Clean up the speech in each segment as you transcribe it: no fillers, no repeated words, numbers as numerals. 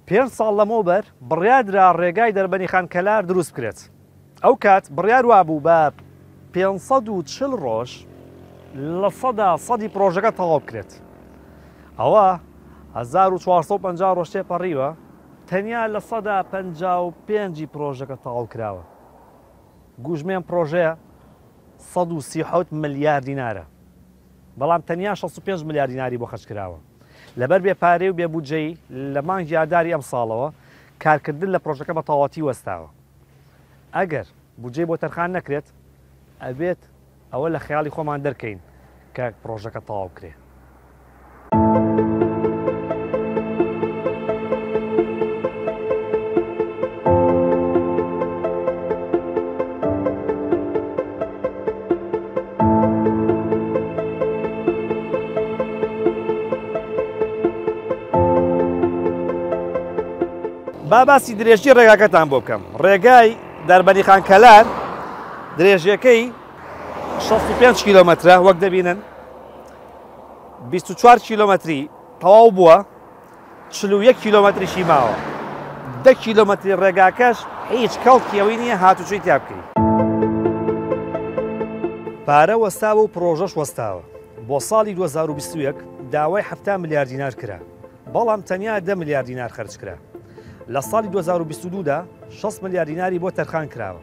پێنج ساڵ لەمەوبەر بڕیاردرا ڕێگای دەربەنیخان کەلار دروست بکرێت. ئەو کات بڕیار وابوو بە 540 ڕۆژ 100% پرۆژەکە تەواو بکرێت. ئەوە 1450 ڕۆژ تێپەڕیوە تەنیا 55% پرۆژەکە تەواو کراوە. گوژمێن پرۆژەیە 137 ملیار دینارە. بەڵام تەنیا 65 ملیار دیناری بۆ خەرج کراوە. لەبەر بێ پارەی و بێ بودجەیی لە مانگی ئاداری ئەمساڵەوە کارکردن لە پرۆژەکە بە تەواوەتی وەستاوە. ئەگەر بودجەی بۆ تەرخان نەکرێت ئەبێت ئەوە لە خەیاڵی خۆمان دەرکەین کە پرۆژەکە تەواو بکرێ. با باسی درێژی ڕێگاکەتان بۆ بکەم. ڕێگای دەربەندیخان کەلار درێژیەکەی 65 کیلۆمەترە، وەک دەبینن 24 کیلۆمەتری تەواو بووە، 41 کیلۆمەتریشی ماوە. 10 کیلۆمەتری ڕێگاکەش هیچ کەڵکی ئەوەی نییە هاتوچۆی تیا بکەی. پارە وەستاوە و پرۆژەش وەستاوە. بۆ ساڵی 2021 داوای 70 ملیار دینار کرا، بەڵام تەنیا 10 ملیار دینار خەرج کرا. لە ساڵی 2022 دا 60 ملیار دیناری بۆ تەرخان کراوە،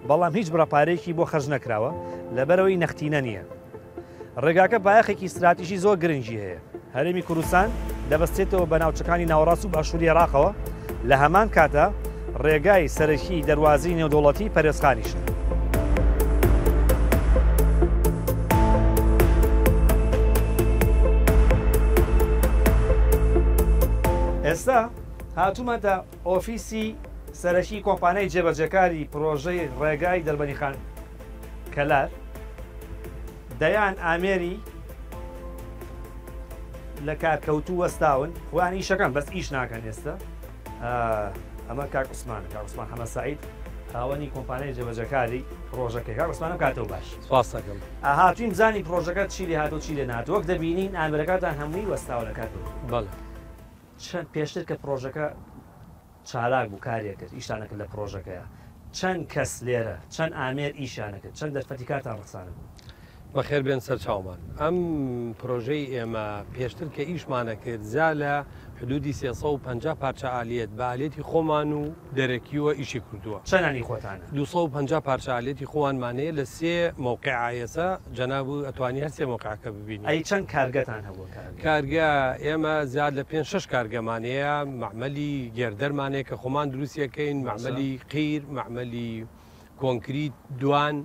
بەڵام هیچ بڕە پارەیەکی بۆ خەرج نەکراوە لەبەرەوەی نەختینە نییە. ڕێگاکە بایەخێکی ستراتیژی زۆر گرنگی هەیە. هەرێمی کوردستان دەبەستێتەوە بە ناوچەکانی ناوەڕاست و باشووری عێراقەوە، لە هەمان کاتە ڕێگای سەرەکی دەروازەی نێودەوڵەتی پەرێزخانیشە. ئێستا هاتوومەتە ئۆفیسی سەرەکی کۆمپانیای جێبەجێکاری پرۆژەی ڕێگای دەربەندیخان کەلار. دەیان ئامێری لە کارکەوتوو وەستاون، خۆیان ئیشەکەن بەس ئیش ناکەن. ئێستا ئەمە کاک عوسمانە، کاک عوسمان حەمە سەعید خاوەنی کۆمپانیای جێبەجێکاری پرۆژەکەی. کاک عوسمان ئەم کاتەوە باش. سپاس دەکەم. هاتووین بزانین پرۆژەکە چی لێ هاتوو چی لێ نهاتوو. وەک دەبینین ئامێرەکانتان هەمووی وەستاوە لە کارکەوتوو. بەڵێ. چەند پێشتر کە پرۆژەکە چالاک بوو کاریە کرد ئیشتان نەکرد لە پرۆژەکەیا، چەند کەس لێرە چەند ئامێر ئیشیان نەکرد، چەند دەرفەتی کارتان ڕەخسانە بوو؟ بەخێر بێن سەر چاومان. ئەم پرۆژەی ئێمە پێشتر کە ئیشمان ئەکرد زیا لە حدودی 350 پارچە ئالیەت بە ئالیەتی خۆمان و دەرەکیوە ئیشی کردووە. چەنانی خۆتانە؟ 250 پارچە ئالیەتی خۆمانمان هەیە لە سێ مەوقیعا، ئێسە جەناب ئەتوانی هەر سێ مەوقیعەکە ببینی. ئەی چەند کارگەتان هەبووە؟ کارگە ئێمە زیاد لە پێنج شەش کارگەمان هەیە، مەعمەلی گێردەرمان هەیە کە خۆمان دروستی ئەکەین، مەعمەلی قیر، مەعمەلی کۆنکریت دوان،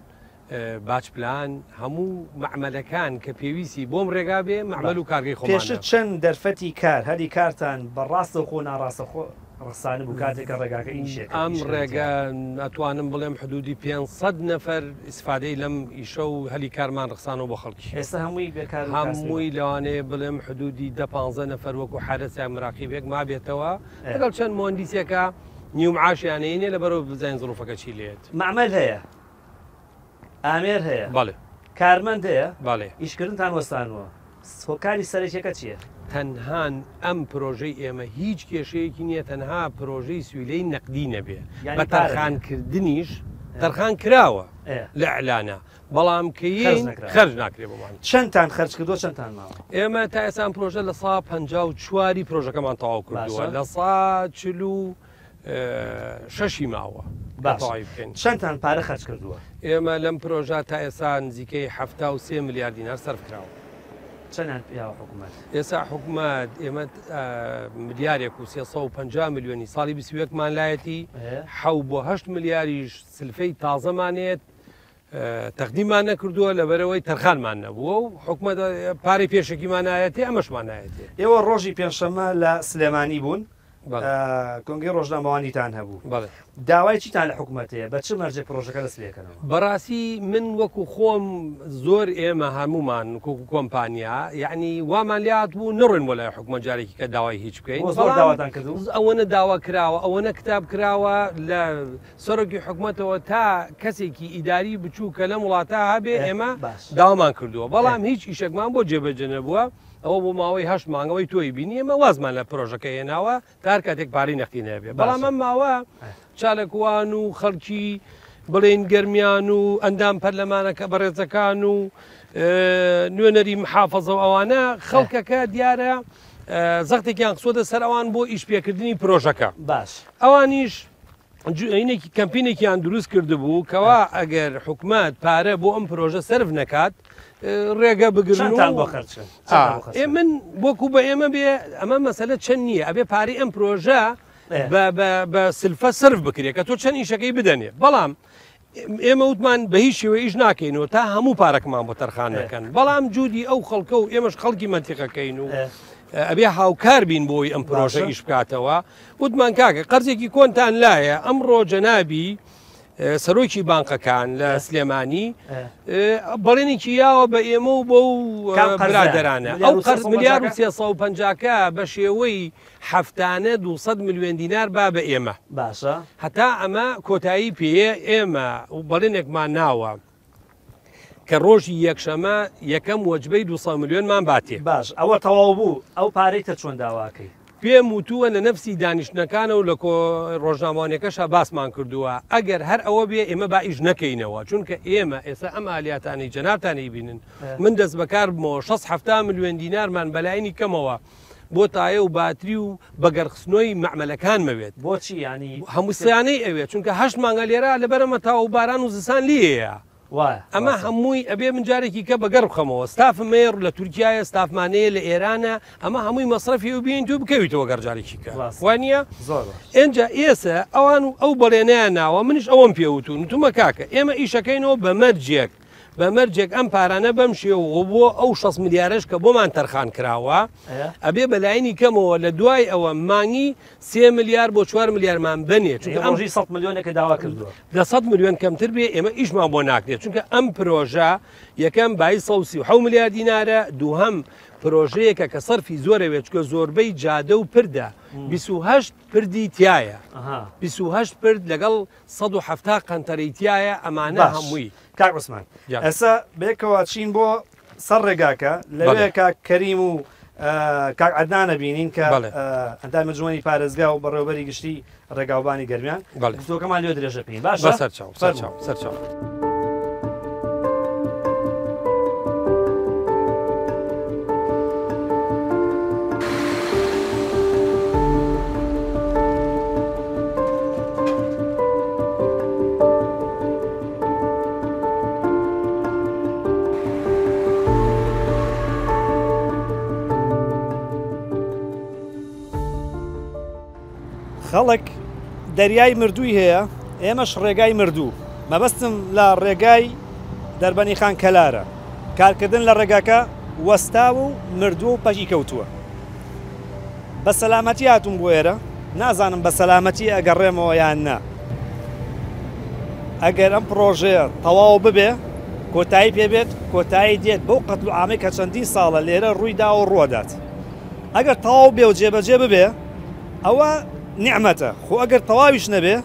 batch پلان، هەموو مەعمەلەکان کە پێویستی بۆم ڕێگا بێ مەعمەل و کارگەی خۆمانە. پێشتر چەند دەرفەتی کار، هەلی کارتان بە ڕاستەوخۆ و ناڕاستەوخۆ ڕەخسانبوو کاتێک کە ڕێگاکە ئیشێ کرد؟ ئەم ڕێگە ئەتوانم بڵێم حدودی 500 نەفەر ئیسفادەی لەم ئیشە و هەلی کارمان ڕەخسانەوە بۆ خەڵکی. ئێستا هەمووی بێکار و کاسبی؟ هەمووی لەوانەیە بڵێم حدودی دە پانزە نەفەر وەکو حەرەس یان مراقیبێک مابێتەوە لەگەڵ چەند مهندسێکە نیو معاشیان هەیە نیە لەبەرئەوە بزانین زروفەکە چی لێت. مەعمەل هەیە، ئامێر هەیە، بەڵێ. کارمەند هەیە، بەڵێ. ئیشکردنتان وەستانووە، هۆکاری سەرەکیەکە چییە؟ تەنها ئەم پرۆژەی ئێمە هیچ کێشەیەکی نییە، تەنها پرۆژەی سویلەی نەقدی نەبێ، بە تەرخانکردنیش تەرخان کراوە لە ئیعلانە، بەڵام کە یەین خەرج ناکرێ بۆمان. چەندتان خەرج کردووە چەندتان ماوە؟ ئێمە تا ئێستا ئەم پرۆژە 54%ی پرۆژەکەمان تەواو کردووە، 46%ی ماوە تەواوی بکەین. چەندتان پارە خەرج کردووە؟ ئێمە لەم پرۆژە تا ئێستا نزیکەی 73 ملیار دینار سەرف کراوە. چەندیان پیاوە حکوومەت؟ ئێستا حکوومەت ئێمە ملیارێک و 350 میلیۆنی ساڵی 21مان لایەتی، حەو بۆ 8 ملیاریش سلفەی تازەمانێت تەقدیممان نەکردووە لەبەرەوەی تەرخانمان نەبووە و حکومەت پارەی پێشەکیمان نایەتێ ئەمەشمان نایەتێ. ئێوە ڕۆژی پێنجشەممە لە سلێمانی بوون، کۆنگرەی ڕۆژنامەوانیتان هەبوو. داوای چیتان لە حکومەت هەیە؟ بە چ مەرجێک پرۆژەکە دەست پێکەنەوە؟ بەڕاستی من وەکو خۆم زۆر ئێمە هەمومان وەکو کۆمپانیا یعنی وامان لێ هاتبوو نەڕۆین بۆ لای حکومەت جارێکی کە داوای هیچ بکەین. بۆ زۆر داواتان کردوو؟ ئەوەنە داوا کراوە، ئەوەنە کتاب کراوە لە سەرۆکی حکومەتەوە تا کەسێکی ئیداری بچوو کە لەم وڵاتە هەبێ ئێمە داوامان کردووە، بەڵام هیچ ئیشێکمان بۆ جێبەجێ نەبووە. ئەوە بۆ ماوەی 8 مانگەوەی تۆی بینی ئێمە وازمان لە پرۆژەکە هێناوە تا هەر کاتێک پارەی نەختی نەبێ. بەڵام ئەم ماوە چاالکوان و خەڵکی بڵێن گەرمیان و ئەندام پەرلەمانەکە بەڕێزەکان و نوێنەری محافظە و ئەوانە خەڵکەکە دیارە زەختێکیان خسۆتە سەر ئەوان بۆ ئیشپێکردنی پرۆژەکە. باش ئەوانیش جوینێکی کەمپینێکیان دروست کردبوو کەوا ئەگەر حکومەت پارە بۆ ئەم پرۆژە سەرف نەکات ڕێگە بگرن بۆ خەرچن. من وەکو بە ئێمە بێ ئەمە مەسەلە چەند نییە، ئەبێ پارەی ئەم پرۆژە بە سلفە سرف بکرێت کە تۆ چەند ئیشەکەی بدەنێ. بەڵام ئێمە وتمان بە هیچ شێوە ئیش ناکەینەوە تا هەموو پارەکەمان بۆ تەرخان نەکەن. بەڵام جودی ئەو خەڵکە و ئێمەش خەڵکی مەنتیقەکەین و ئەبێ هاوکار بین بۆی ئەم پرۆژە ئیش بکاتەوە. وتمان کاکە قەرزێکی کۆنتان لایە، ئەمڕۆ جەنابی سەرۆکی بانقەکان لە سلێمانی بەڵێنێکی یاوە بە ئێمە و بۆ برادەرانە. ئەو قەرز ملیار و 350 بە شێوەی هەفتانە 200 ملیۆن دینار با بە ئێمە. باشە هەتا ئەمە کۆتایی پێیە ئێمە بەڵێنێکمان ناوە کە ڕۆژی یەکشەمە یەکەم وەجبەی 200 ملیۆنمان باتێ. باش ئەوە تەواو بوو، ئەو پارەی تر چۆن داواکەی؟ پێم وتووە لە نەفسی دانیشتنەکانە و لە ڕۆژنامەوانەکەشا باسمان کردووە ئەگەر هەر ئەوە بێ ئێمە با ئیش نەکەینەوە، چونکە ئێمە ئێستا ئەم ئالیاتانەی جەنابتانی بینن من دەست بەکار بمەوە 6-70 ملیۆن دینارمان بەلاینی کەمەوە بۆ تایە و باتری و بەگەرخستنەوەی مەعمەلەکان مەوێت. بۆچی ینی هەموو سیانەی ئەوێت، چونکە 8 مانگە لێرە لەبەرەمە تاو و باران و زستان لێیە. ئەمە هەمووی ئەبێ من جارێکی کە بەگەڕ بخەمەوە. ستافم هەیە لە تورکیایە، ستافمانەیە لە ئێرانە، ئەمە هەمووی مەصرفی و بین تو بکەویتەوە گەڕ جارێکی کە وانە؟ ئینجا ئێستا ئەوان و ئەو بەڵێنەیان ناوە، منیش ئەوەم پێوتون وتومە کاکە ئێمە ئیشەکەینەوە بە مەرجێک ئەم پارانە بەم شێوە بۆ ئەو 6 ملیارەش کە بۆمان تەرخان کراوە ئەبێ بەلاینی کەمەوە لە دوای ئەوە مانگی 3 ملیار بۆ 4 ملیارمان بنێ، چونکە ئەم ڕۆژی 100 ملیۆنێکە داوا کردووە. لە 100 ملیۆن کەمتر بێ ئێمە ئیشمان بۆ ناکرێت، چونکە ئەم پرۆژە یەکەم بای 137 ملیار دینارە، دووهەم پرۆژەیەکە کە سەرفی زۆرەوێت، چونکە زۆربەی جادە و پردە 28 پردی تایە، 28 پرد لەگەڵ 170 قەنتەرەی تایە، ئەمانە هەمووی. کاک عوسمان ئێستا بێکەوە چین بۆ سەر ڕێگاکە، لەوێ کاک کەریم و کاک عەدنانە بینین کە ئەندامی ئەنجومەنی پارێزگا و بەڕێوەبەری گشتی ڕێگاوبانی گەرمیان. گفتوگۆکەمان لێ درێژە پێین. باشە سەرچاو سەرچاو سەرچاو. خەڵک دەریای مردووی هەیە، ئێمەش ڕێگای مردوو. مەبەستم لە ڕێگای دەربەنی خان کەلارە. کارکردن لە ڕێگاکە وەستاوە و مردووە و پەکی کەوتووە. بە سەلامەتی هاتووم بۆ ئێرە، نازانم بە سەلامەتی ئەگەڕێمەوە یان نا. ئەگەر ئەم پرۆژەیە تەواو ببێ، کۆتایی پێبێت، کۆتایی دێت بەو قەتل و عامەی کە چەندین ساڵە لێرە ڕووی داوە و ڕووەدات. ئەگەر تەواو بێ و جێبەجێ ببێ ئەوە نیعمەتە، خۆ ئەگەر تەواویش نەبێ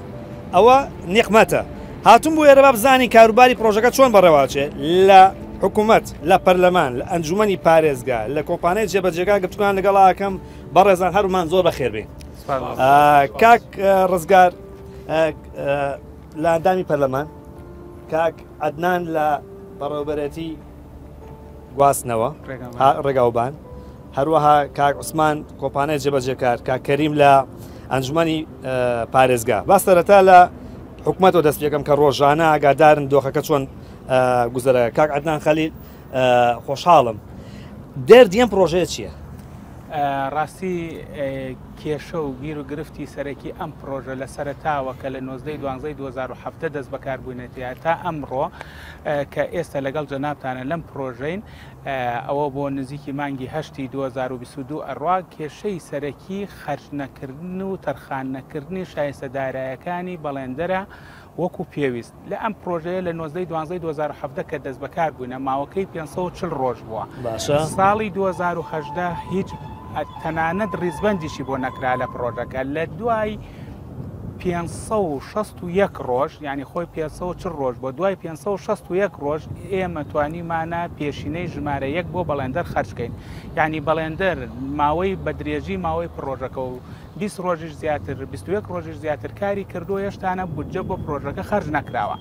ئەوە نیقمەتە. هاتوون بۆ ئێرە با بزانین کاروباری پرۆژەکە چۆن بەڕێواچێ لە حکوومەت، لە پەرلەمان، لە ئەنجومەنی پارێزگا، لە کۆمپانیای جێبەجێگا گفتوگۆیان لەگەڵا ئەکەم. بەڕێزان هەرومان زۆر بەخێربێن. کاک ڕزگار لە ئەندامی پەرلەمان، کاک عەدنان لە بەڕێوەبەرێتی گواستنەوە ڕێگاوبان، هەروەها کاک عوسمان کۆمپانیای جێبەجێکار، کاک کەریم لە ئەنجومەنی پارێزگا. با سەرەتا لە حکوومەتەوە دەست پێکەم کە ڕۆژانە ئاگادارن دۆخەکە چۆن گوزەرە. کاک عەدنان خەلیل خۆشحاڵم. دەردی ئەم پرۆژەیە چییە؟ ڕاستی کێشە و گیر و گرفتی سەرەکی ئەم پرۆژە لە سەرەتاوە کە لە 19 دوانزەی 2017 دەست بەکار بووینەتە تا ئەمڕۆ کە ئێستا لەگەڵ جەنابتانە لەم پرۆژەین، ئەوە بۆ نزیکی مانگی هەشتی 2022 ئەڕوا، کێشەی سەرەکی خەرج نەکردن و تەرخان نەکردنی شایستە دارایەکانی بەڵێندەرە وەکو پێویست. لە ئەم پرۆژەیە لە 19 دوانزەی 2017 کە دەست بەکار بووینە ماوەکەی 540 ڕۆژ بووە. باشە. ساڵی 2018 هیچ تەنانەت ڕیزبەندیشی بۆ نەکرا لە پرۆژەکە. لە دوای 561 ڕۆژ، یعنی خۆی 540 ڕۆژ بۆ دوای 561 ڕۆژ ئێمە توانیمانە پێشینەی ژمارە یەک بۆ بەڵێندەر خەرجکەین. یعنی بەڵێندەر ماوەی بە درێژی ماوەی پرۆژەکە و 20 ڕۆژیش زیاتر 21 ڕۆژیش زیاتر کاری کردووە، هێشتانە بودجە بۆ پرۆژەکە خەرج نەکراوە.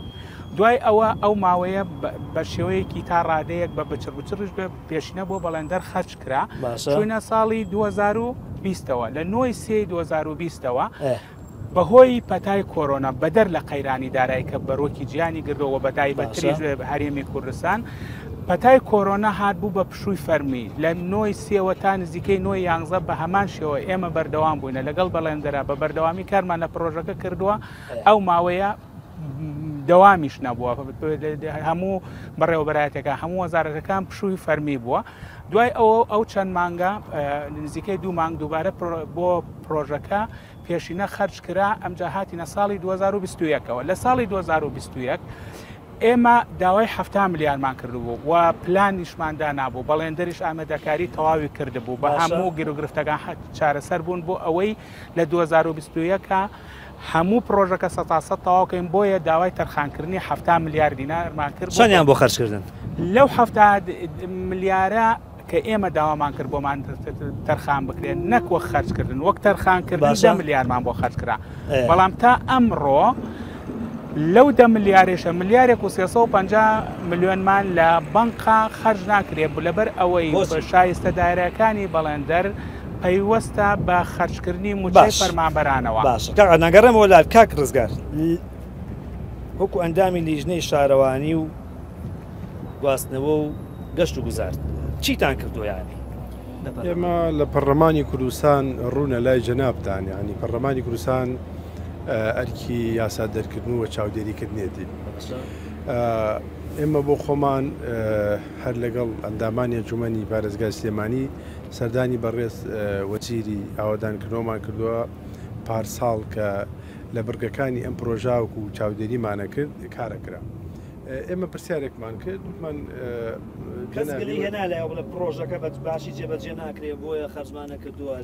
دوای ئەوە ئەو ماوەیە بە شێوەیەکی تا ڕادەیەک بە بچڕ بچڕیش بێ پێشینە بۆ بەڵێندەر خەرج کرا. چوینە ساڵی 2020ەوە، لە 9 سێی 2020ەوە بەهۆی پەتای کۆرۆنا بەدەر لە قەیرانی دارایی کە بەرۆکی جیهانی گردەوە بە تایبەتریش هەرێمی کوردستان، پەتای کۆرۆنا هات بوو بە پشووی فەرمی لە نۆی سێوە تا نزیکەی نۆی یانزە بە هەمان شێوە ئێمە بەردەوام بووینە لەگەڵ بەڵێندەرا بە بەردەوامی کارمان لە پرۆژەکە کردووە. ئەو ماوەیە دەوامیش نەبووە، هەموو بەڕێوەبەرایەتەکە هەموو وەزارەتەکان پشووی فەرمی بووە. دوای ئەوە ئەو چەند مانگە نزیکەی دوو مانگ دووبارە بۆ پرۆژەکە پێشینە خەرج کرا. ئەمجا هاتینە ساڵی 2021ەوە. لە ساڵی 2021 ئێمە داوای 70 ملیارمان کردبوو و پلانیشمان دانابوو، بەڵێندەریش ئامادەکاری تەواوی کردبوو، بە هەموو گیروگرفتەکان چارەسەر بوون بۆ ئەوەی لە 2021 هەموو پرۆژەکە 100% تەواوکەین. بۆیە داوای تەرخانکردنی 70 ملیار دینارمان کرد. چەندیان بۆ خەرجکردن؟ لەو 70 ملیارە کە ئێمە داوامان کرد بۆمان تەرخان بکرێن، نەک وەک خەرجکردن، وەک تەرخانکردن 10 ملیارمان بۆ خەرج کرا. بەڵام تا ئەمڕۆ لەو 10 ملیارێشە ملیارێک و 350 ملیۆنمان لە بەنقا خەرج ناکرێت، لەبەر ئەوەی شایستە دارایەکانی بەڵێندەر پەیوەستە بە خەرجکردنی مووچەی فەرمانبەرانەوە. باشە کاک عەدنان، گەڕێمەوە لات کاک ڕزگار، وەکو ئەندامی لیژنەی شارەوانی و گواستنەوە و گەشت و گوزار چیتان کردووە؟ یعنی ئێمە لە پەرلەمانی کوردستان ڕوونە لای جەنابتان، یعنی پەرلەمانی کوردستان ئەرکی یاسا دەرکردن و چاودێریکردنێتی. ئێمە بۆ خۆمان هەر لەگەڵ ئەندامانی ئەنجومەنی پارێزگای سلێمانی سەردانی بەڕێز وەزیری ئاوەدانکردنەوەمان کردووە. پارساڵ کە لە بڕگەکانی ئەم پرۆژاوک و چاودێریمانە کرد کارە کرا. ئێمە پرسیارێکمان کرد، وتمان کەس گلەی هێنا لای بڵێ پرۆژەکە بە باشی جێبەجێ ناکرێ بۆیە خەرجمانە کردووە،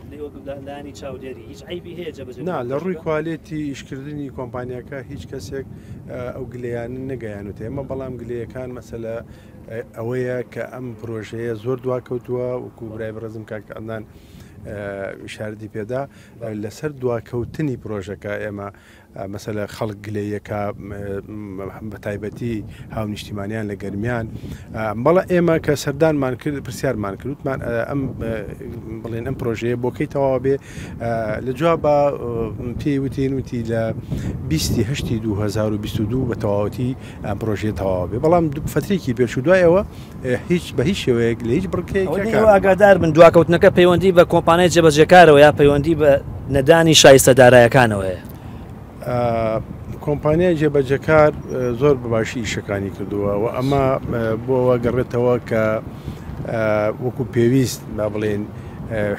لایەنی چاودێری هیچ عەیبی هەیە جێبەجێ؟ نا، لە ڕووی کوالێتی ئیشکردنی کۆمپانیاکە هیچ کەسێک ئەو گلەیانە نەگەیانوتە ئێمە، بەڵام گلەیەکان مەسەلە ئەوەیە کە ئەم پرۆژەیە زۆر دواکەوتووە، وەکو برای بەڕێزم کاک عەدنان ئیشارەتی پێدا لەسەر دواکەوتنی پرۆژەکە ئێمە مەسەلە خەڵک گلەیەکە بە تایبەتی هاونیشتیمانیان لە گەرمیان. بەڵێ ئێمە کە سەردانمان کرد پرسیارمان کرد وتمان ئەم بڵێن ئەم پرۆژەیە بۆ کەی تەواو بێ؟ لە جوابا پێی وتین وتی لە 28 2022 بە تەواوەتی ئەم پرۆژەیە تەواو بێ، بەڵام فترێکی پێشوو دوای ئەوە هیچ بە هیچ شێوەیەک لە هیچ بڕگەیەک ئاگادار بن دواکەوتنەکە پەیوەندی بە کۆمپانیای جێبەجێکارەوە یا پەیوەندی بە نەدانی شایستە دارایەکانەوەیە؟ کۆمپانیای جێبەجێکار زۆر بەباشی ئیشەکانی کردووە و ئەمە بۆەوە گەڕێتەوە کە وەکو پێویست با بڵێن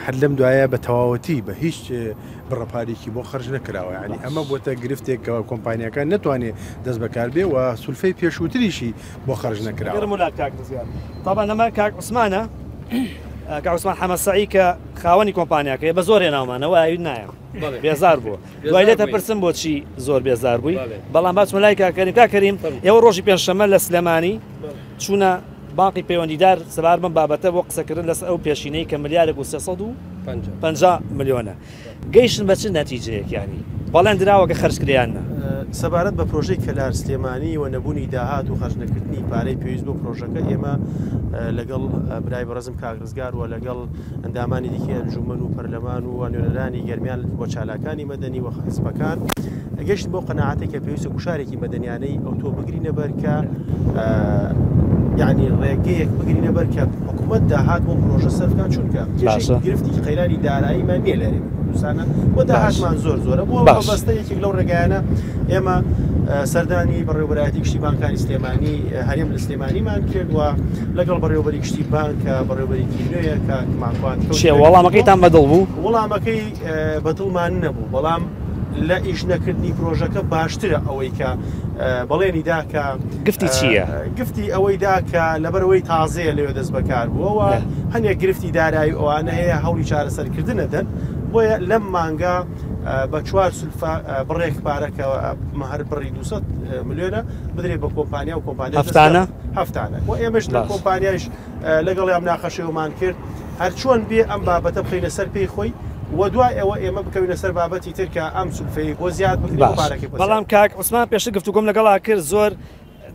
هەر لەم دوایە بە تەواوەتی بە هیچ بڕەپارێکی بۆ خەرج نەکراوە، یعنی ئەمە بۆتە گرفتێک کە کۆمپانیاکان نتوانێت دەست بەکار بێ و سولفەی پێشووتریشی بۆ خەرج نەکراوە. طبعا ئەمە کاک عوسمانە، کاک عوسمان حەمە سەعی کە خاوەنی کۆمپانیاکەیە بە زۆر هێناومانەوە ئاوی نایە بێزار بووە. دوای لێتە پرسم بۆچی زۆر بێزار بووی، بەڵام باچمە لای کاک کەریم. کاک کەریم، ئێوە ڕۆژی پێنجشەممە لە سلێمانی چوونە بانقی پەیوەندیدار سەبارەت بەم بابەتە بۆ قسەکردن لەسەر ئەو پێشینەی کە ملیارێک و 350 ملیۆنە، گەیشتن بە چ نەتیجەیەک؟ ینی بەڵێن دراوە کە خەرج کرێیان نا؟ سەبارەت بە پرۆژەی کەلار سلێمانی و نەبوونی داهات و خەرجنەکردنی پارەی پێویست بۆ پرۆژەکە، ئێمە لەگەڵ برای بەڕێزم کاک ڕزگار و لەگەڵ ئەندامانی دیکەی ئەنجومەن و پەرلەمان و نوێنەرانی گەرمیان و چالاکانی مەدەنی و حزبەکان گەشت بۆ قەناعەتێک کە پێویستە گوشارێکی مەدەنیانەی ئەوتۆ بگرینە بەر کە یعنی ڕێگەیەک بگرینە بەر کە حکوومەت داهات بۆ پرۆژە سەرف بکات چونکە کێشەی گرفتی قەیرانی داراییمان نییە لە هەرێمی کوردستانە و داهاتمان زۆر زۆرە بۆ مەبەستە یەکێک لەو ڕێگایانە ئێمە سەردانی بەڕێوەبەرایەتی گشتی بانکانی سلێمانی هەرێم لە سلێمانیمان کرد و لەگەڵ بەڕێوەبەری گشتی بانک کە بەڕێوەبەرێکی نوێیە کە ماکوان چیە وەڵامەکەیتان بەدڵ بوو؟ وەڵامەکەی بەدڵمان نەبوو بەڵام لە ئیش نەکردنی پرۆژەکە باشترە ئەوەی کە بەڵێنی دا کە گفتی چییە؟ گفتی ئەوەی دا کە لەبەرەوەی تازەیە لەوێ دەست بەکار بووەوە هەنێک گرفتی دارایی ئەوانە هەیە هەوڵی چارەسەرکردنە دەن بۆیە لەم مانگە بە چوار سولفە بڕێک پارە کە هەر بڕی 200 ملیۆنە بدرێت بە کۆمپانیا و کۆمپانیا هەفتانە هەفتانە و ئێمەش لە کۆمپانیایش لەگەڵیان مناقەشەیەومان کرد هەرچۆن بێ ئەم بابەتە بخەینە سەر پێی خۆی و دوای ئەوە ئێمە بکەوینە سەر بابەتی تر کە ئەم سولفەیەی بۆ زیاد بکرێت و باش پارەکەی بۆ زیاد بەڵام بکرێت. کاک عوسمان پێشتر گفتوگۆم لەگەڵا کرد زۆر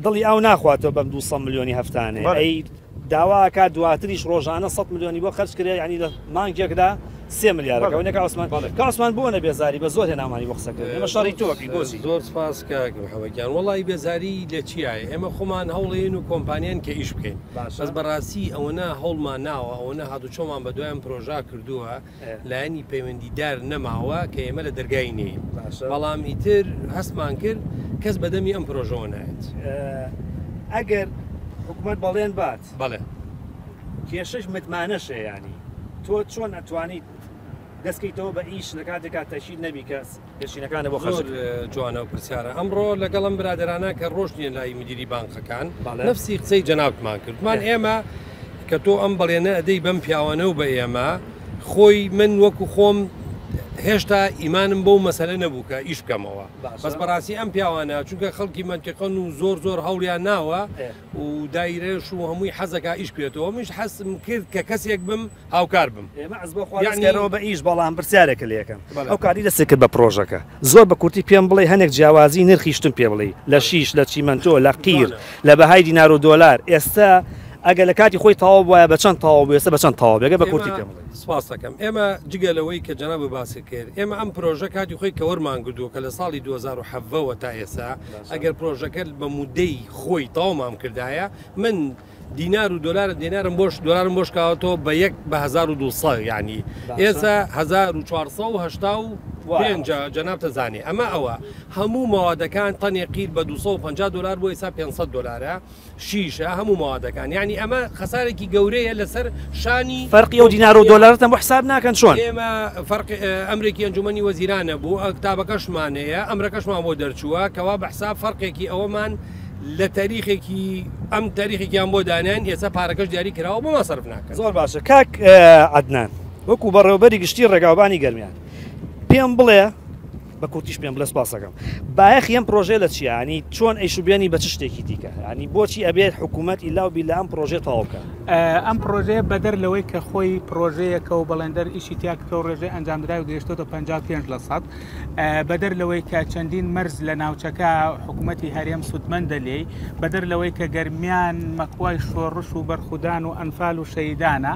دڵی ئاو ناخواتەوە بەم 200 ملیۆنی هەفتانەیە بەڵێ. ئەی داوا ئەکات دواتریش ڕۆژانە 100 ملیۆنی بۆ خەرج کرێ یعنی لە مانگێکدا سێ ملیارەکە بەڵێ. ئەوە نیە کاک عوسمان؟ بەڵێ. کاک عوسمان بۆ نە بێزاری بە زۆر هێنامانی بۆ قسەکردن ئێمە شەڕی تۆ ئەکەین بۆچی؟ زۆر سپاس کاک محەمەد گیان وەڵی بێزاری لە چیایە ئێمە خۆمان هەوڵێین و کۆمپانیان کە ئیش بکەین بەس بەڕاستی ئەوەنە هەوڵمان ناوە ئەوەنە هاتوچۆمان بە دوای ئەم پرۆژە کردووە لایەنی پەیوەندیدار نەماوە کە ئێمە لە دەرگای نێین بەڵام ئیتر هەستمان کرد کەس بەدەمی ئەم پرۆژەوە نایەت. ئەگەر حکومەت بەڵێن بات. بەڵێ. کێشەش متمانەشە یانی تۆ چۆن ئەتوانیت دەستکەیتەوە بە ئیش لە کاتێکا تەشید نەبی کە پێشینەکانە بۆ زۆر جوانە و پرسیارە ئەمڕۆ لەگەڵم برادەرانە کە ڕۆشتینە لای مدیری بانقەکان نفسی قسەی جەنابتمان کردمان ئێمە کە تۆ ئەم بەڵێنە ئەدەی بەم پیاوانە و بە ئێمە خۆی من وەکو خۆم هێشتا ئیمانم بەو مەسەلە نەبوو کە ئیش بکەمەوە بەس بەڕاستی ئەم پیاوانە چونکە خەڵکی مەنتیقەن و زۆر زۆر هەوڵیان ناوە و دایرەش و هەمووی حەزەکە ئیش بێتەوە منیش حەزم کرد کە کەسێک بم هاوکار بم. ئێمە عەز بۆ خوا دەستکەرەوە بە ئیش بەڵام پرسیارێکە لێ ئەکەم ئەو کاتەی دەستت کرد بە پرۆژەکە زۆر بە کورتی پێم بڵێ هەنێک جیاوازی نرخی شتم پێ بڵێی لە شیش لە چیمەنتۆ لە قیر لە بەهای دینار و دۆلار ئێستا ئەگەر لە کاتی خۆی تەواو بوایە بە چەند تەواو بوو ئێستا بە چەند تەواو بێ گەر بە کورتی پێم بڵێی. سپاست دەکەم ئێمە جگە لەوەی کە جەنابت باست کرد ئێمە ئەم پرۆژە کاتی خۆی کە وەرمان گرتووە کە لە ساڵی 2017 وە تا ئێستا ئەگەر پرۆژەکە بە مودەی خۆی تەواومان کردایە من دینار و دۆلار دینارم بۆش دۆلارم بۆش کاوەتەوە بە یەک بە 1200 یعنی ئێستا 1485 جەنابتە زانێ ئەمە ئەوە هەموو مەوادەکان تەنێ قیر بە 250 دلار بۆ ئێستا 500 دلارە شیشە هەموو مەوادەکان یعنی ئەمە خەسارێکی گەورەیە لەسەر شانی فەرقی ئەو دینار و دۆلارتان بۆ حساب ناکەن چۆن؟ ئێمە فەرق ئەمرێکی ئەنجومەنی وەزیرانە بوو کتابەکەشمان هەیە ئەمرەکەشمان بۆ دەرچووە کەوا بە حساب فەرقێکی ئەوەمان لە تاریخێکی ئەم تاریخێکیان بۆ دانیان ئێستا پارەکەش دیاری کراوە بۆمان سەرف ناکەن. زۆر باشە کاک عەدنان وەکو بەڕێوەبەری گشتی ڕێگاوبانی گەرمیان پێم بڵێ بە کورتیش پێم بڵێ سپاسەکەم بایەخی ئەم پرۆژەیە لە چییە ینی چۆن ئەیشوبێنی بە چ شتێکی دیکە ینی بۆچی ئەبێت حکوومەت ئیلا و بیلا ئەم پرۆژەیە تەواو بکات؟ ئەم پرۆژەیە بەدەر لەوەی کە خۆی پرۆژەیەکە و بەڵێندەر ئیشی تیا کردووە و ڕێژەی ئەنجامدراوی گەیشتۆتە 55 لە سەد بەدەر لەوەی کە چەندین مەرز لە ناوچەکە حکوومەتی هەرێم سوودمەندە لێی، بەدەر لەوەی کە گەرمیان مەکوای شۆڕش و بەرخودان و ئەنفال و شەهیدانە،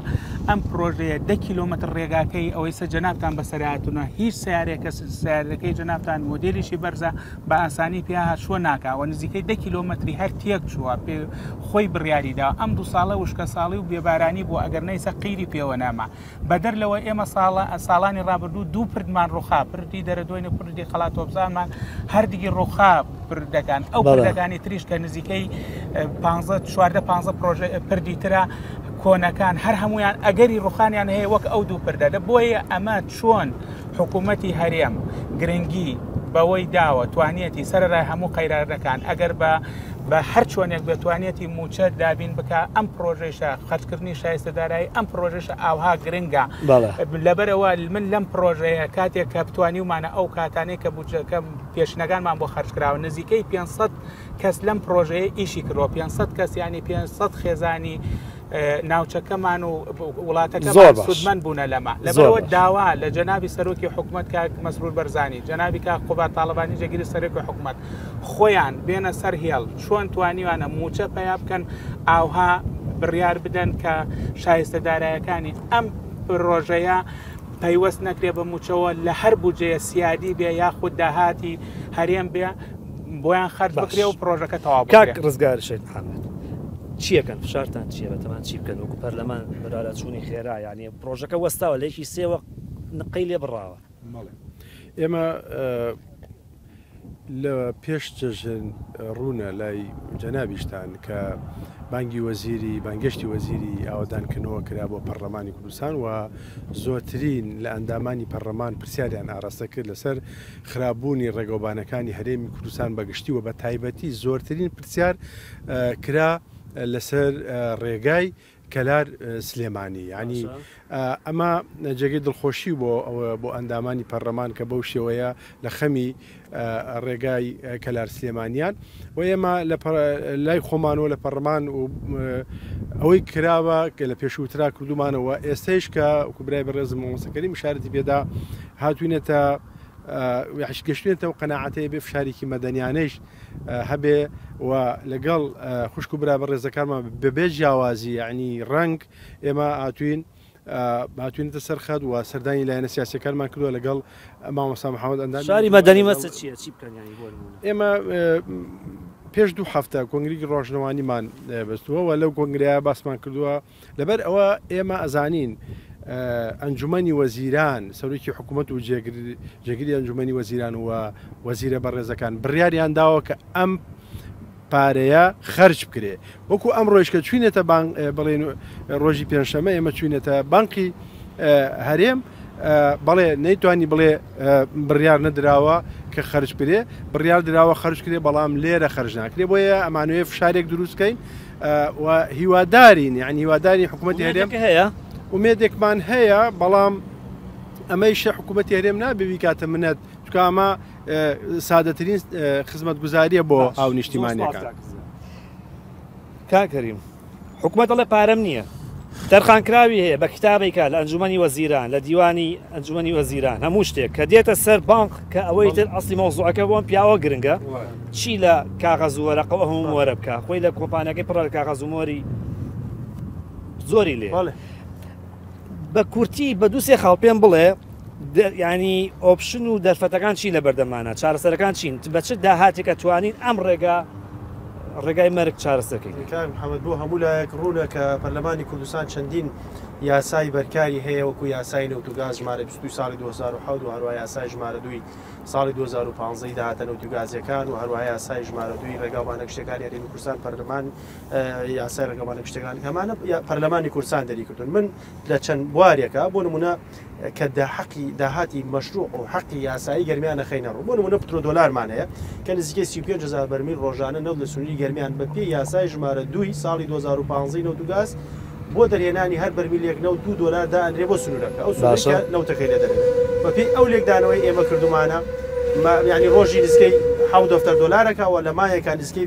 ئەم پرۆژەیە دە کیلۆمەتر ڕێگاکەی ئەوەی سە جەنابتان بەسەرهاتوونە هیچ سەیارەیەکە سەیارەکەی جەنابتان مۆدێلیشی بەرزە بە ئاسانی پیا هاتچووە ناکا و نزیکەی دە کیلۆمەتری هەر تێک چووە پێ خۆی بڕیاری دا ئەم دوو ساڵە وشکەساڵی و بێبارانی بووە ئەگەر نەیسە قیری پێوە نەما بەدەر لەوە ئێمە ساڵە ساڵانی ڕابردوو دوو پردمان ڕوخا پردی دەرەدۆین و پردی قەڵا تۆپزانمان هەردگی ڕوخا پردەکان ئەو پردەکانی تریش کە نزیکەی 15 14 15 پرۆژە پردی ترە کۆنەکان هەر هەمویان ئەگەری ڕوخانیان هەیە وەک ئەو دوو پردە دە بۆیە ئەمە چۆن حکوومەتی هەرێم گرنگی بەوەی داوە توانیەتی سەرەرای هەموو قەیرانەکان ئەگەر بە بە هەر چۆنێک بێت توانیەتی مووچە دابین بکا، ئەم پڕۆژەیشە خەرجکردنی شایستە دارایی ئەم پڕۆژەیشە ئاوها گرنگە. لەبەرئەوە من لەم پڕۆژەیە کاتێک کە توانیومانە ئەو کاتانەی کە بودجەکە پێشینەکانمان بۆ خەرج کراوە نزیکەی 500 کەس لەم پڕۆژەیە ئیشی کردووە 500 کەس یانی 500 خێزانی ناوچەکەمان و وڵاتەکەمان سوودمەند بوونە لەمە. لەبەرئەوە داوا لە جەنابی سەرۆکی حکومەت کاک مەسرور بەرزانی، جەنابی کاک قوباد تاڵەبانی جێگیری سەرۆکی حکومەت خۆیان بێنە سەر هێڵ، چۆن توانیوانە مووچە پەیا بکەن ئاوها بڕیار بدەن کە شایستە دارایەکانی ئەم پرۆژەیە پەیوەست نەکرێ بە مووچەوە لە هەر بودجەیە سیادی بێ یاخود داهاتی هەرێم بێ بۆیان خەرج بکرێ و پرۆژەکە تەواو کاک بکرێ. ڕزگار شێخ محەمەد. چیەکەن فشارتان چییە بەتەمان چی بکەن وەکو پەرلەمان بەدواداچوونی خێرا یانی پرۆژەکە وەستاوە لە یەکی سێوە نقەی لێ بڕاوە. بەڵێ ئێمە لە پێش جەژن ڕوونە لای جەنابیشتان کە بانگی وەزیری بانگێشتی وەزیری ئاوەدانکردنەوە کرا بۆ پەرلەمانی کوردستان و زۆرترین لە ئەندامانی پەرلەمان پرسیاریان ئاراستە کرد لەسەر خراپبوونی ڕێگەوبانەکانی هەرێمی کوردستان بەگشتی و بە تایبەتی زۆرترین پرسیار کرا لەسەر ڕێگای کەلار سلێمانی یانی ئەمە جێگەی دڵخۆشی بۆ ئەوە بۆ ئەندامانی پەرلەمان کە بەو شێوەیە لە خەمی ڕێگای کەلار سلێمانیان و ئێمە لە لای خۆمانەوە لە پەرلەمان و ئەوەی کراوە کە لە پێشووترا کردومانەوە ئێستەیش کە کوبرای بەڕێزم مامۆستا کەریم ئیشارەتی پێدا هاتوینەتە گەشتوینەتەوە قەناعەتەیە بێ فشارێکی مەدەنیانەیش هەبێ و لەگەڵ خوشک و برا بەڕێزەکانمان بەبێ جیاوازی یعنی ڕەنگ ئێمە هاتوین هاتوینەتە سەر خەت و سەردانی لایەنە سیاسەکانمان کردووە لەگەڵ مامۆستا محەممەد ئەندام شاری مەدەنی مەسە چییە چی بکەن یانی بۆ نموونە؟ ئێمە پێش دوو هەفتە کۆنگرێکی ڕۆژنەوانیمان بەستووە و لەو کۆنگرەیە باسمان کردووە لەبەر ئەوە ئێمە ئەزانین ئەنجومەنی وەزیران، سەرۆکی حکومەت و جێگری ئەنجومەنی وەزیران و وەزیرە بەڕێزەکان بڕیاریان داوە کە ئەم پارەیە خەرج بکرێ. وەکو ئەمڕۆیش کە چوینەتە بانک بڵێن ڕۆژی پێنجشەممە ئێمە چوینەتە بانقی هەرێم بەڵێ نەیتوانی بڵێ بڕیار نەدراوە کە خەرج بکرێ، بڕیار دراوە خەرج کرێ بەڵام لێرە خەرج ناکرێ بۆیە ئەمانەوێ فشارێک دروست بکەین و هیوادارین یعنی هیواداری حکوومەتی هەرێم هەیە ئومێدێکمان هەیە بەڵام ئەمەیشە حکوومەتی هەرێم نابێ بیکاتە منەت چونکە ئەمە سادەترین خزمەتگوزاریە بۆ ئاو نیشتیمانەکان. کاک کەریم حکومەت دەڵێ پارەم نییە تەرخانکراوی هەیە بە کتابێکە لە ئەنجومەنی وەزیران لە دیوانی ئەنجومەنی وەزیران هەموو شتێک کە دێتە سەر بانق کە ئەوەی تر ئەسلی مەوزوعەکە بۆم پیاوە گرنگە چی لە کاغەز و وەرەقەوە هەموو وەرە بکە خۆی لە کۆمپانیەکەی پڕە لە کاغەز و مۆری زۆری لێ بە کورتی بە دووسێ خاڵ پێم بڵێ ینی option و دەرفەتەکان چی لە بەردەمانە چارەسەرەکان چین بە چ داهاتێکە توانین ئەم ڕێگا ڕێگای مەرگ چارەسەرکەین. کاک محەمەد بۆ هەموو لایەک ڕوونە کە پەرلەمانی کوردستان چەندین یاسای بەرکاری هەیە وەکو یاسای نەوت و گاز ژمارە 22 ساڵی 2007 و هەروەها یاسای ژمارە دووی ساڵی 2015 ی داهاتە نەوتی و گازیەکان و هەروەها یاسای ژمارە دووی ڕێگاوبانە گشتیەکانی هەرێمی کوردستان پەرلەمان یاسای ڕێگاوبانە گشتیەکان هەمانە پەرلەمانی کوردستان دەریکردون من لە چەند بوارێکە بۆ نمونە کە داحەقی داهاتی مەشروع و حەقی یاسایی گەرمیان ئەخەینە ڕوو، بۆ نموونە پترۆدۆلارمان هەیە کە نزیکەی 35 هەزار بەرمیل ڕۆژانە نەوت لە سنووری گەرمیان بە پێی یاسای ژمارە دووی ساڵی 2015 ی نەوت و گاز بۆ دەرهێنانی هەر بەرمیلێک نەوت دوو دۆلار دائەنرێ بۆ سنوورەکە ئەو سنوورەی کە نەوتەکەی لێ دەرێنێ بە پێی ئەو لێکدانەوەی ئێمە کردوومانە یانی ڕۆژی نزیکەی حەوت دەفتەر دۆلارەکە و لە مانگێکا نزیکەی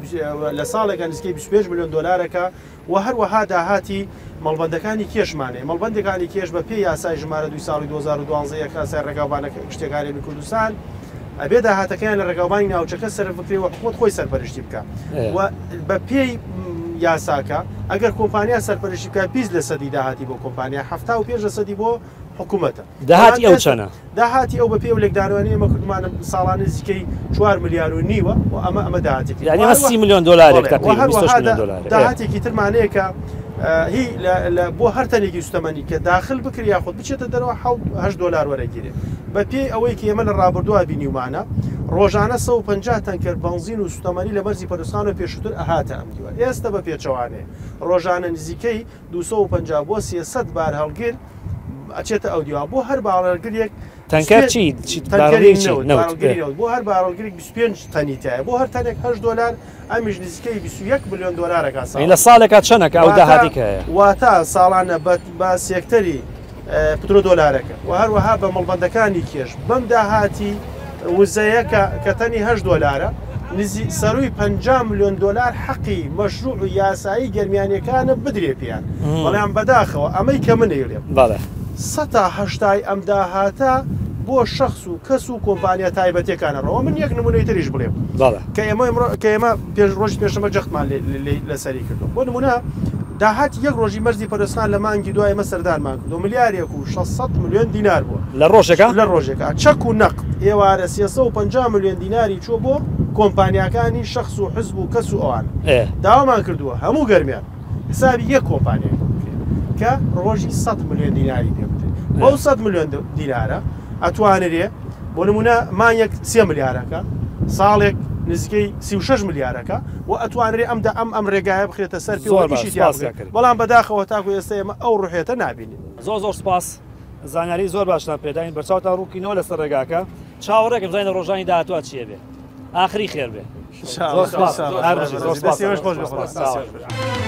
لە ساڵێکا نزیکەی 25 ملیۆن دۆلارەکە و هەروەها داهاتی مەڵبەندەکانی کێشمان هەیە، مەڵبەندەکانی کێش بە پێی یاسای ژمارە دووی ساڵی 2012 یاسای ڕێگاوبانە گشتیەکانی هەرێمی کوردستان ئەبێ داهاتەکەیان لە ڕێگاوبانی ناوچەکە سەرف بکرێ و حکومەت خۆی سەرپەرشتی بکا و بە پێی یاساکە ئەگەر کۆمپانیا سەرپەرشتی بکات 20 لە سەدی داهاتی بۆ کۆمپانیا 75 لە سەدی بۆ حکوومەتە. داهاتی ئەو چەنە؟ داهاتی ئەو بەپێی ئەو لێکدانەوانەی ئێمە کردوومانە ساڵانە نزیکەی چوار ملیار و نیوە و ئەمە ئەمە داهاتێکی یعنی ئەمە 30 ملیۆن دۆلارێک تقریبا 28 ملیۆن دۆلارێک داهاتێکی ترمان هەیە کە هی بۆ هەر تەنێکی سوتەمەنی کە داخل بکرێ یاخود بچێتە دەرەوە 8 دۆلار وەرەگیرێ بە پێی ئەوەی کە ئێمە لە ڕابردووە بینیومانە ڕۆژانە 150 تەنکەر بەنزین و سوتەمەنی لە مەرزی پەرستانەوە پێشووتر ئەهاتە ئەم دیوە ئێستا بە پێچەوانەیە ڕۆژانە نزیکەی 250 بۆ 300 بارهەڵگر ئەچێتە ئەو دیوە بۆ هەر بارهەڵگرێک تەنکەر چی تەنکەری نەوت بۆ هەر بارهەڵگرێک 25 تەنی تایە بۆ هەر تەنێک 8 دۆلار ئەمیش نزیکەی 21 ملیۆن دۆلارەکە ساڵ لە ساڵێکا چەنەکە ئەو داهاتی کە هەیە واتە ساڵانە بە سێکتەری پترۆدۆلارەکە و هەروەها بە مەڵبەندەکانی کێش بەم داهاتی وزەیە کە تەنی 8 دۆلارە نزی سەرووی 50 ملیۆن دۆلار حەقی مەشروع و یاسایی گەرمیانیەکانە بدرێ پێیان بەڵام بەداخەوە ئەمەی کە من ئەیڵێم بەڵێ. سەتا هەشتای ئەم داهاتە بۆ شەخس و کەس و کۆمپانیا تایبەتیەکانە ڕەوە من یەک نمونەی تریش بڵێم بەڵێ. کە ئێمە ئێمڕۆ کە ئێمە پێش ڕۆژی پێشەمە جەختمان لەسەری کردو بۆ نمونە داهاتی یەک ڕۆژی مەرزی پەرستان لە مانگی دوای ئێمە سەردانمان کردو ملیارێک و 600 ملیۆن دینار بووە لە ڕۆژێکا؟ لە ڕۆژێکا چەک و نەقد ئێوارە 350 ملیۆن دیناری چووە بۆ کۆمپانیاکانی شەخس و حزب و کەس و ئەوان داوامان کردووە هەموو گەرمیان. حسابی یەک کۆمپانیای بۆ بکرێت کە ڕۆژی 100 ملیۆن دیناری پێ بدرێت بەو 100 ملیۆن دینارە ئەتوانرێ بۆ نمونە مانگێک سێ ملیارەکە ساڵێک نزیکەی 36 ملیارەکە و ئەتوانرێ ئەم ئەم ئەم ڕێگایە بخرێتە سەر پێ زۆر باش ئیشی تیا سپاس بکرێت. کاک بەڵام بەداخەوە تاکو ئێستا ئێمە ئەو ڕوحێتە نابینین. زۆر زۆر سپاس زانیاری زۆر باشتان پێداین بەرچاوتان ڕوونکینەوە لەسەر ڕێگاکە چاوەڕێکم بزانین لە ڕۆژانی داهاتووە چییە بێ ئاخری خێر بێ إن شاء الله. زۆر سپاس إن شاء الله. هەر بژی. زۆر سپاس دەستی ئێوەش خۆش بێ. سپاس. دەستی ئێوەش خۆش بێ.